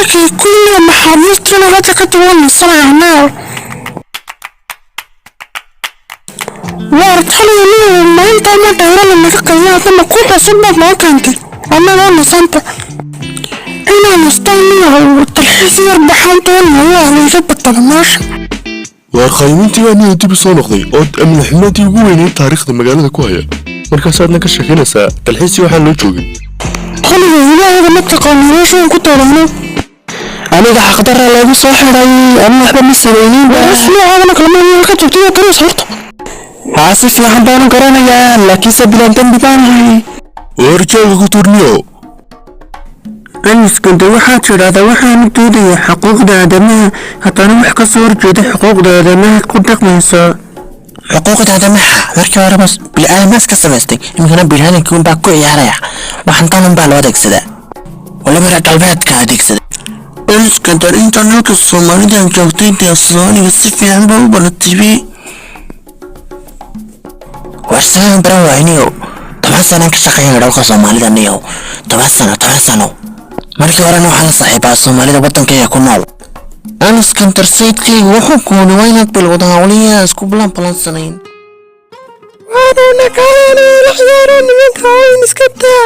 Arkay kulliga maxaabiistiina hadda ka duwan nasanayanayo. Waar taliya, niyow, maanta ma dhayrana naga qadiya, haddana ku cusub baad noo keentay. Annagoo nasanta inaan nastaan niyow, dalxiis yar baxaan doonayo, layga badala meesha. Waar khaymiintii baa niyo dib u soo noqday oo amni xumadii ugu weyneyd taariikhda magaalada ku haya, markaasaadna ka sheekaynaysaa dalxiisii waxaan loo joogin. Taliya, ilaahayga ma taqaano meeshaan ku taalaano? Aniga xaqdarra lagu soo xidhay, ama waxba ma samaynin. Ismaacaadana kalama ka joogtay iyo karis horta. Haa, si fiican baanu garanayaa, laakiinse bilaan dembi baan ahay. Waar jaaga ku tuurniyo. Aliskande, waxaad tidhaahdaa waxaanu doodayaa xuquuqda aadamaha, haddana wax ka soo horjeeda xuquuqda aadamaha ku dhaqmaysa. Xuquuqda aadamaha markii horeba bil'aadamaas ka samaystay, iminkana bil'aadamkii unbaa ku ciyaaraya. Waxantan unbaa loo adeegsadaa, waliba reer galbeedka adeegsada. Aliskandar, inta dhulka Soomaalidan joogtay dee Soomaaliga si fiican baa u baratay. Warsaan baran waayniyo, 10 sanaan ka shaqeynaya dhulka Soomaalida niyo, 10 sano, 10 sano. Markii horena waxaan la saaxiibaa Soomaalida waddankayga ku nool. Aliskandar, sayidkayga wuxuu kuuni waa inaad bilowda hawliyaa isku balanbalansanayn. Waanuuna kaaleenay la ciyaaro nimanka weyn, iska daa.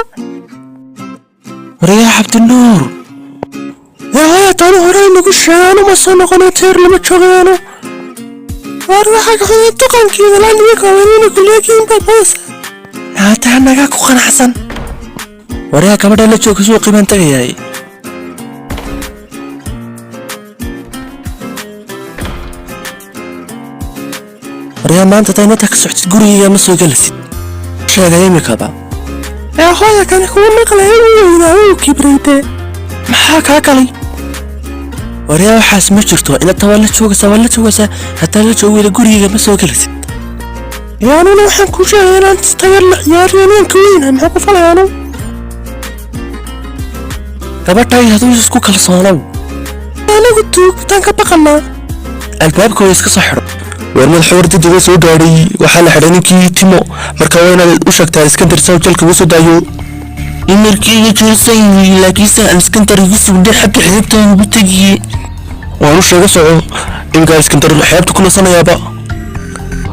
Waryaa Cabdinuur. Haya, taanu horey nagu sheegaano, ma soo noqono, teer lama joogaano. Waar waxaa ka xuday dhaqankii walaa nimanka waaweyn kuleekiin baad moodaysaa. Haataa nagaa ku qanacsan. Waryaa, gabadha la jooga, suuqii baan tagayaay. Waryaa, maanta taa inta ka socotid gurigayga ma soo gelisid, sheegay imikaba. Ee hooya, kani kugu maqlaya, u weynaa, uu kibrayde. Maxaa kaa galay? Waryaa, waxaas ma jirto. Inata waa la joogaysaa, waa la joogaysaa. Hataa la joogayda gurigayga ma soo gelisid. Yaanuna waxaan kuu sheegay inaan tayar la ciyaariyo nimanka weyna, maxaa ku falayaanu? Gabadhay, hadduu isku kalsoonow. Anagu tuugtaan ka baqanaa. Albaabkooda iska soo xidho. Waar madaxa, war degdega soo gaadhay. Waxaa la xidhay ninkii Timo, marka waa inaad u sheegtaa Iskandar saw jalka ugu soo daayo. Imarkayga jeesan, laakiinse Aliskandar igu sugday xagga xeebta ugu tegiye. Waan u sheega, soco. Iminkaa Iskandar xeebta ku nasanayaaba.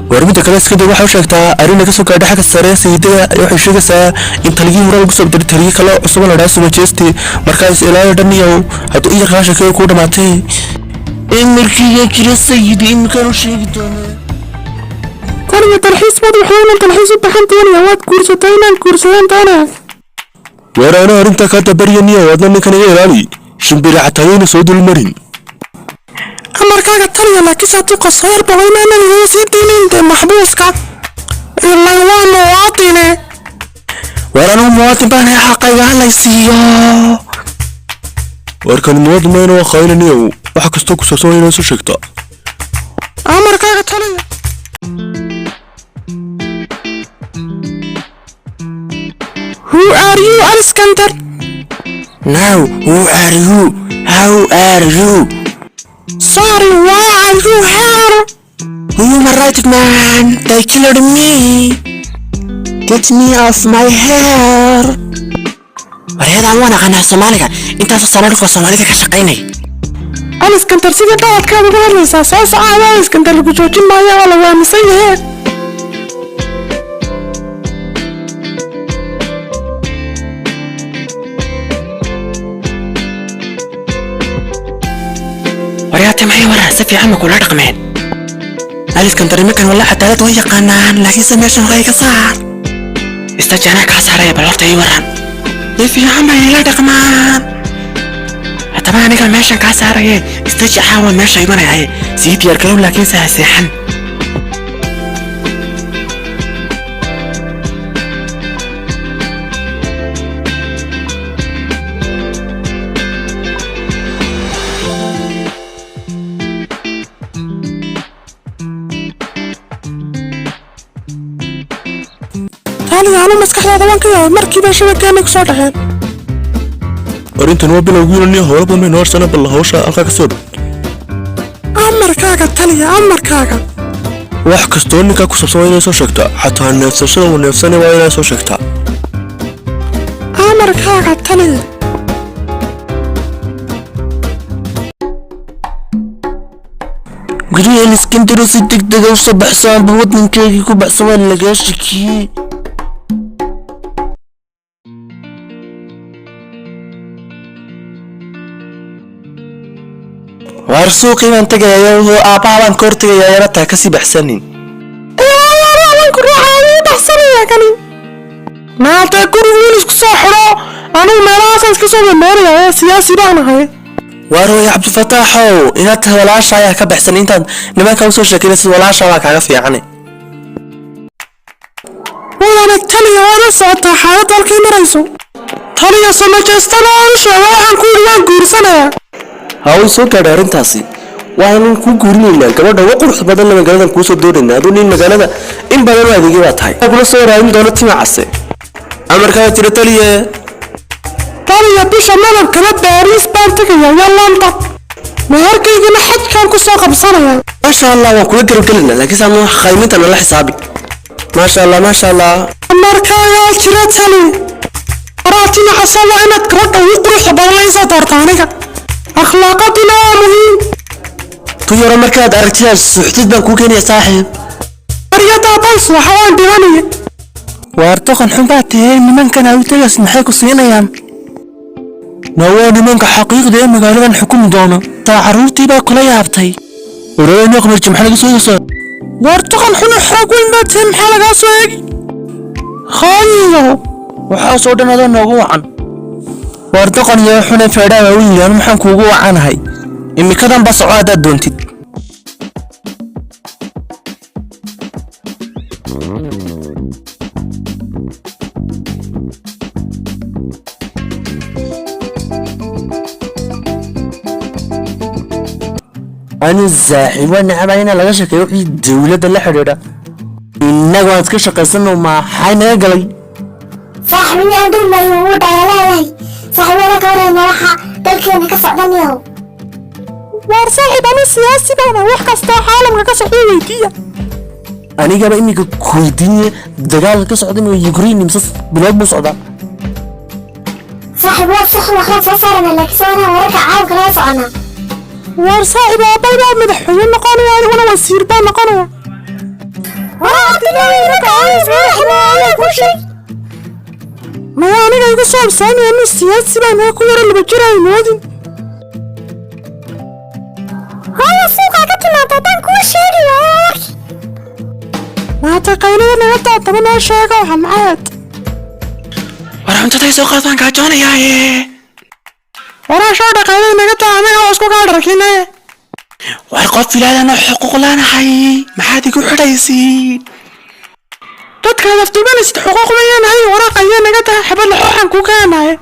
Waar midda kale, Iskandar waxaa u sheegtaa arrin naga soo gaadhay xagga sare sayidada. Waxay sheegaysaa in taliyihii hore lagu soo diray taliye kale cusub la dhaha Sumajeesti. Markaas ilaa dhan iyo hadduu in yar kaa sheekeeyo kuu dhamaatay. Imarkayga jira sayidi, iminkaan u sheegi doonaa. Koriga dalxiis baad waxayna dalxiis u baxan doonaya, waad guursatay, inaan guursadaan doonaya. Waar anaa arrintaa kaa dabaryaniyo, adna ninkan iga ilaali, shimbiri xataa yayna soo dulmarin. Amarkaaga taliya, laakiinse hadduu qasoor balo inaanan iga sii daynayn dee maxbuuska ilaa waa muwaadine. War anugu muwaadin baan ahay, xaqayga halay siiyo. Warkani muwaadin mayna, waa khaynaniyo. Wax kastoo ku saabsan waa inaad soo sheegtaa. Amarkaaga taliya. Who are you, Aliskander? Now, who are you? How are you? Sorry, why are you here? Human right man, they killed me. Get me off my hair. Waryadan waan aqaanaa Soomaaliga, intaasoo sano dhulka Soomaalida ka shaqaynay. Aliskander, sidii dhaladkaad uga hadlaysaa. Soo socaada Aliskander, lagu joojin maayo, waa lagu aaminsan yahe. Waryaate, maxay waraa? Si fiican ma kula dhaqmeen Aliskandar? Iminkan walla cadaalad way yaqaanaan, laakiinse meeshan hore iga saar. Istaji, anaa kaa saaraya. Bal horta ii waran. Si fiican bay ila dhaqmaan. Haddaba aniga meeshan kaa saaraye, istaji, caawa meesha imanayaye, sii diyaargarow, laakiinse ha seexan. Taliya, anu maskaxdaada waan ka yaabay, markiiba shabakeenay ku soo dhaceen. Arrintan waa bilowgiina niyo, howlo badan bay noo harsana. Bal hawsha halkaa ka soo dhow. Amarkaaga taliya, amarkaaga. Wax kastoo ninkaa ku saabsan waa inay soo sheegtaa, xataa neefsashada uu neefsanay waa inay soo sheegtaa. Amarkaaga taliya. Gariel Iskandaro, si degdega usoo baxso amba waddankaagii ku baxso, waa lagaa shakiyey. Waar suuqii baan tegayaa, wuxuu aabbaha baan ka hortegayaa, yana taa kasii baxsanin. Ku ruuxa baxsanaya kani maanta gurigu in isku soo xidho, anigu meelahaasaan iska soo memeeraya, siyaasi baan ahay. Waar way Cabdifataaxow, inaad tahay walaasha ayaa ka baxsan. Intaad nimanka usoo sheekeynaysid walaasha waa kaaga fiicane. Wadana taliya, waad la socotaa xaaladda halkay marayso. Taliya, samajeestana waan u sheega, waxaan ku yidhi waan guursanayaa. Ha, way soo gaadhay arrintaasi. Waxaanu kuu guurinaynaa gabadha ugu quruxda badan la magaaladan kuusoo doonaynaa. Aduu nin magaalada in badan u adeegay baa tahay, kula soo raadin doono tima case. Amarkaa jira, taliye. Taliya, bisha malabkana Baariis baan tegayaa iyo London, meherkaygana xajkaan ku soo qabsanayaa. Maasha Allah, waan kula garabgelinaa, laakiin saanu khayminta nala xisaabi. Maasha Allah, maasha Allah. Amarkaagaa jira, tali. Araatina xasan, waa inaad gabadha ugu quruxda badan la isoo doorta aniga, akhlaaqaduna waa muhiim. Tu yaro markaad aragtidaad suuxdid baan kuu keenaya, saaxiib. Aryadaa bals waxa waan dhimanaya. Waar doqon xun baa tahee, nimankan aad u tegays maxay ku siinayaan? Nawaa nimanka xaqiiqda ee magaaladan xukumi doona. Taa carruurtii baa kula yaabtay. Warayno qamarji, maxaa laga soo eegaysaa? Waar doqon xun oo xorag weyn baa tahee, maxaa lagaa soo eegi? Khaayiyo. Waxaasoo dhan adoo noogu wacan. Waar doqon iyo xune feedhaa waa u yidhi, anu maxaan kuugu wacanahay? Imikadan ba soco haddaad doontid. Anu saaxiib waa necbaa inaa laga sheekeeyo wixii dowladda la xidhiidha. Innagu aan iska shaqaysano, maxay naga galay? Saaxiib, aan dhulmay wuu dhayaleeyahay. Saaxiib, wala ka warayna waxa dalkeena ka socdaniyow. Waar saaxiib, anu siyaasi baana, wax kastoo caalamka ka socda weydiiya. Anigaba iminka kuweydiinye, dagaalka ka socda imika Ukraine imse bilood buu socdaa? Saaxiib, waa sax, waxaan soo saarana, laakiin soo wararka caalamka laga soconaa. Waar saaxiib, aabbay baa madaxweyne noqonaya, aniguna wasiir baa noqonaya. Maya, aniga igu soo absaamaya, anu siyaasi baan ku yaro laba jir ay moodin. Hooyo, suuqa ka timaada haddaan kuu sheegi waayo warki. Maanta qaylada naga daataba, noo sheega waxa maxaad. War cuntaday soo qaad, waan gaajoonayaaye. Waraa soo dhaqaylada naga daa, anaga waa isku kaa dharkinaye. War qof filaadana xuquuq laanahay, maxaad igu xidhaysiin? Dadka lafdubanaysid xuquuq mayanahay? Waraaq ayaa naga tahay, xabad laxooxan ku keenaye.